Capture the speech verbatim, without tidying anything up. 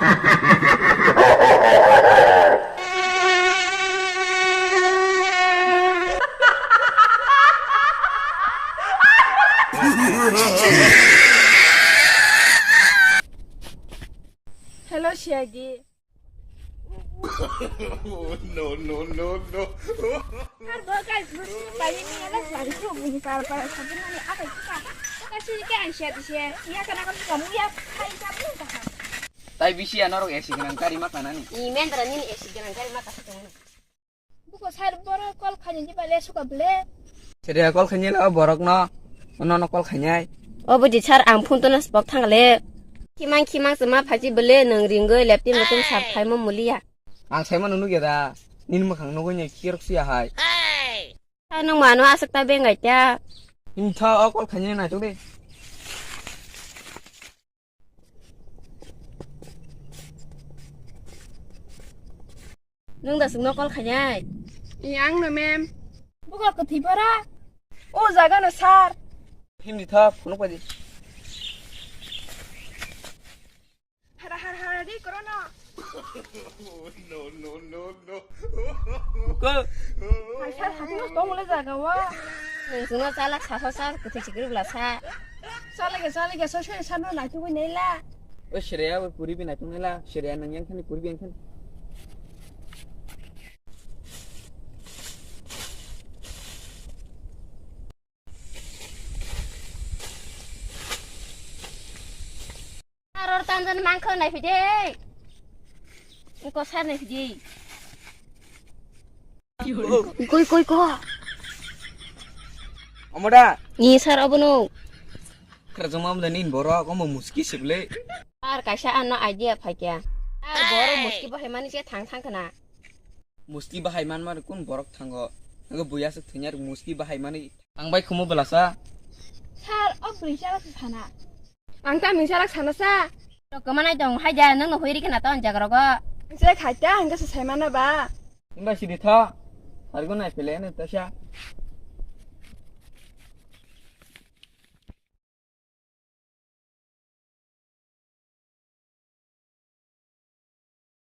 Hello, C I D. No, no, no, no. Har bo kai bus pai ni ala lari pro bu ni par par sabun ni akai ka. Ka si ke an sha di sha. Ya kana ka ka mu ya kai ka mu ka. Tai bisi anorok A C gwnang gari ma kanani. I mendra nini A C gwnang gari ma kasa tongno. Buko sar boro call khani di bale suka ble. Sere call khani la borok no. Ono no call khani ai. O budi sar ang phone to na spok thang le. Khimang khimang se ma phaji ble nang ringoi laptop laptop sar phai mo mulia. Ang sai ma nunu geda. Nini mukhang nugui ni kirok siya hai. Tha nwng mano aswk ta bengai ta. Nini tha o call khani nai to de. Nwng da chwngno call khainai? Yang no mem. Buka kwthwi para. O jaga no sir. Himni tha phunuk padi. Hara hara hara di corona. No, no, no, no. Ko. Hai sir, hati no tong le jaga wa. Nung sungno chala sa sa sa, kuthi chikri bla sa. Chala ge, chala ge, so so sa no nai tu ne la. O Shreya, o puri bi nai tu ne la. Shreya nang yang khani puri bi yang khani. Aror tanjan mangkho nai phidi. Ko sar nai phidi. Koi, koi, ko. Omoda. Ni sar obono. Kra joma amda nin borok omo muski sible. Ar kaisa ano idea phaikya. Ar borok muski bahai mani se thang thang khna. Muski bahai manma rok kun borok thango. Nago buya se thwnya rok muski bahai mani. Ang bai khumu belasa. Sir, o bwrwi chala se sana. Ang ta ming chalak sana sa. Rok kama nai tong hai ja nang no hoi ri kana ton jaga rogo. Ang se khai ta ang se sai mana ba. Imba sidi tha. Hargo nai pele ne ta sha.